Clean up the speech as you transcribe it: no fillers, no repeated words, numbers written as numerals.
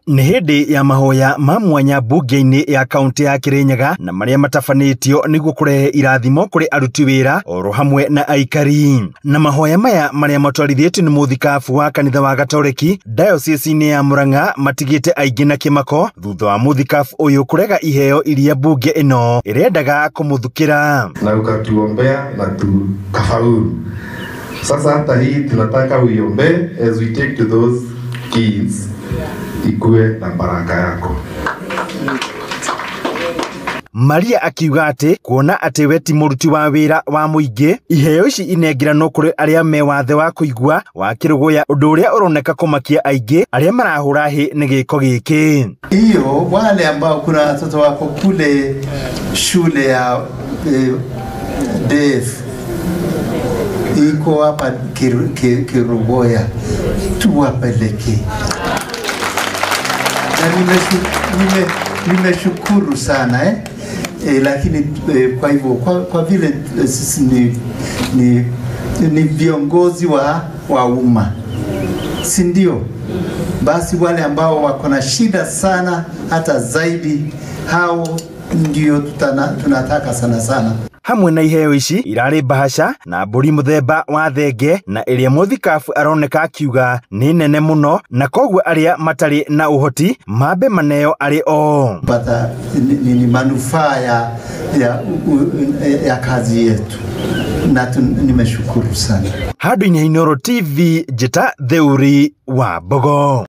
Nĩ hĩndĩ ya mahoya ma mwanya mbunge-inĩ ya kaunti ya Kirinyaga na marĩa matabanĩtio nĩguo kũrehe irathimo kũrĩ aruti wĩra oro hamwe na aikari. Na mahoya maya marĩa matwarithĩtio nĩ mũthikabu wa kanitha wa Gatoreki diocese-inĩ ya Murang'a matigĩte aingĩ na kĩmako thutha wa mũthikabu ũyũ kũrega iheo iria mbunge ĩno ĩrendaga kũmũthukĩra. Na ukatuombea na tukafaulu. Sasa hata hii tunataka uiombee as we take to those kids, ikue na baraka yako. Maria akiuga atĩ kuona atĩ we ti mũruti wa wĩra wa mũingĩ, iheo ici inengeranwo kũrĩ arĩa me wathe wa kũigua wa kĩrũgũya, ũndũ ũrĩa ũroneka kũmakia aingĩ arĩa marahũra hĩ nĩ gĩko gĩkĩ. Hiyo wale ambao kuna watoto wako kule shule ya deaf iko hapa Kerugoya, tuwapeleke. Na nimeshukuru sana lakini kwa hivyo kwa vile sisi ni viongozi wa umma, si ndio? Basi wale ambao wako na shida sana hata zaidi, hao ndio tunataka sana sana. Hamwe na iheo ici irarĩ bahasha na mbũri mũthemba wa thenge na ĩrĩa mũthikabu aroneka akiuga nĩ nene mũno na koguo arĩa matarĩ na ũhoti mambe maneo arĩ o. Pata ni manufaa ya kazi yetu na nimeshukuru sana. Handũ-inĩ ha Inooro TV, njĩta Theuri wa Mbogo.